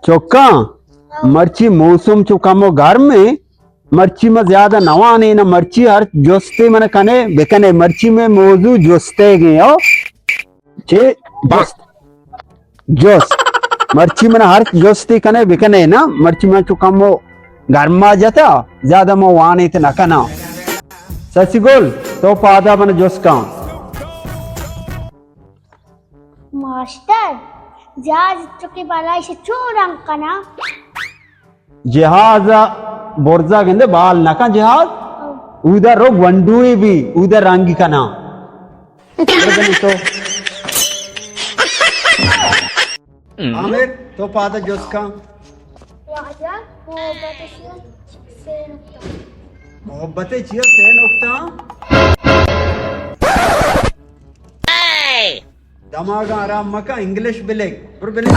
چکاں، مرچی موسم چو کمو گرم ایں، مرچی ما زیادہ نہ وانیں، نہ مرچی ہر جستے من کنے بکنے، مرچی مئے موضوع جستے گے ہو۔ چے؟ جست۔ جست۔ مرچی من ہر جستے کنے بکنے نا، مرچی من چو کمو گرما جتا، زیادہ ما وانیت نہ کنا۔ سسی گل، تو پادا من جست کن۔ ماسٹر، جہاز چکے بالا ایشی چون رنگ کنا؟ جہاز ءَ برزا گندے بال نہ کن جہاز۔ اودا رو گونڈوئے بی، اودا رنگی کنا۔ بزنی تو۔ عامر، تو پادا جست کن۔ واجہ، محبت چیئے؟ سے نقطہ۔ محبت چیئے؟ سے نقطہ۔ دماغ آرام مکن، انگلش بلک۔ برو بلک۔